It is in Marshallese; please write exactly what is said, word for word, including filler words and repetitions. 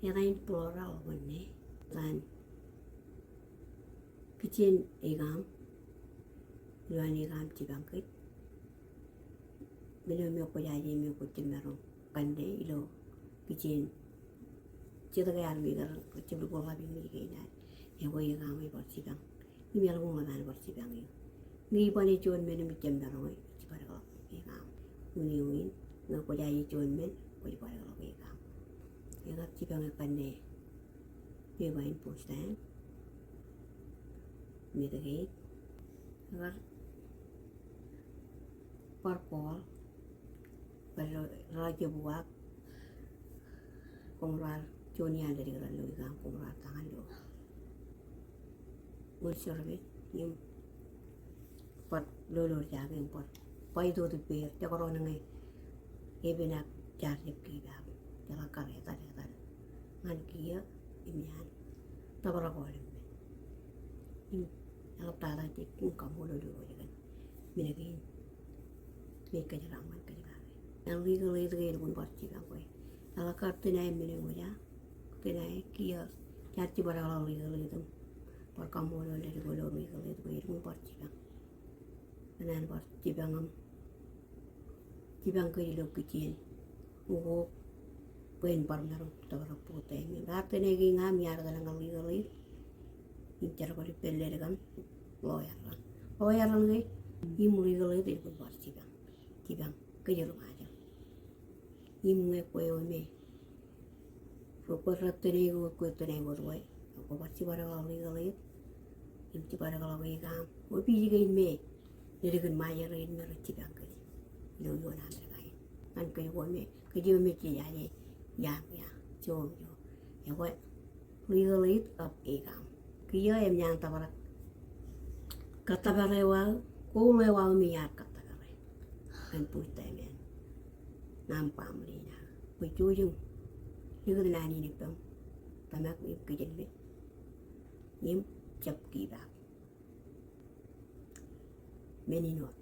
Eta in plural eo ṇe, etan kijen eo aṃ, ilo an eo aṃ jipañ kōj. Men eo me kwōjaje me kwōj jab maroñ kanne ilo kijen, jet ke ear weekend, kwōj jab lukkuun ḷap im ej kein ad. Ekwe eo aṃ ej bar jipañ. Im eḷap ḷọk an bar jipañ eō. Ñe iban e juon men im ij jab maroñ e, ij jibadekḷọk eo aṃ. Unin, ñe kwōjaje juon men, kwōj jibadekḷọk eo aṃ. Ekar jipañ e kanne pepa in postan. Metekeik. Ekar bar kọọl. Bar ro-, ro jab uwaak. Koṃ ro ar juon iaan ledik ro lo eo aṃ, koṃ ro ar ta ñan lo wōn service im bar lolorjake im bar ba itok ippāer, jekdọọn ñe epen ak jaar jab kepaak, jeḷā kar etal etal ñan kiiō im iaan tōprak aolep men. Im eḷaptata jej kaṃṃoolol Irooj kōn men kein me ej kōjeraaṃṃan kōj kake. Ñan legal aid ke elukkuun bar jipañ kwe. Eḷak kar tōn aer men eo ej ja, tōn aer kiiō jaar jibadekḷọk legal aid im bar kaṃṃoolol ledik ilo legal aid ke elukkuun bar jipañ. Kōn an bar jipañ im jipañ kōj ilo kijen ukok bwe en bar maroñ tōprak full time. Raar tōn aer kein aṃ, iar tōn ñan legal aid im jerbal ippān ledik im lawyer raṇ. Lawyer raṇ ke im legal aid elukkuun bar jipañ. Jipañ kōj ri Ṃajeḷ. Im ñe kwe eo me rej kwe rej tōn aer, kwe tōn aer wōt, kwō bar jibadekḷọk legal aid im jibadekḷọk eo aṃ. Kwō pij kein me ledik in Ṃajeḷ rein me rej jipañ kōj ilo ioon Amerika in. Ñan kōj ko me, kōj eo me jejaje iaan, iaan, joñoul eo. Ekwe legal aid of eo aṃ. Kiiō eṃōj an tōprak kōttōpar eo aō, goal eo aō me iar kōttōpare. Kōn bwij taem in aṃ, family in aṃ. Bwe jouj im likūt naan in ippaṃ, tōmak im kijenmej im jab kepaak. Men in wōt.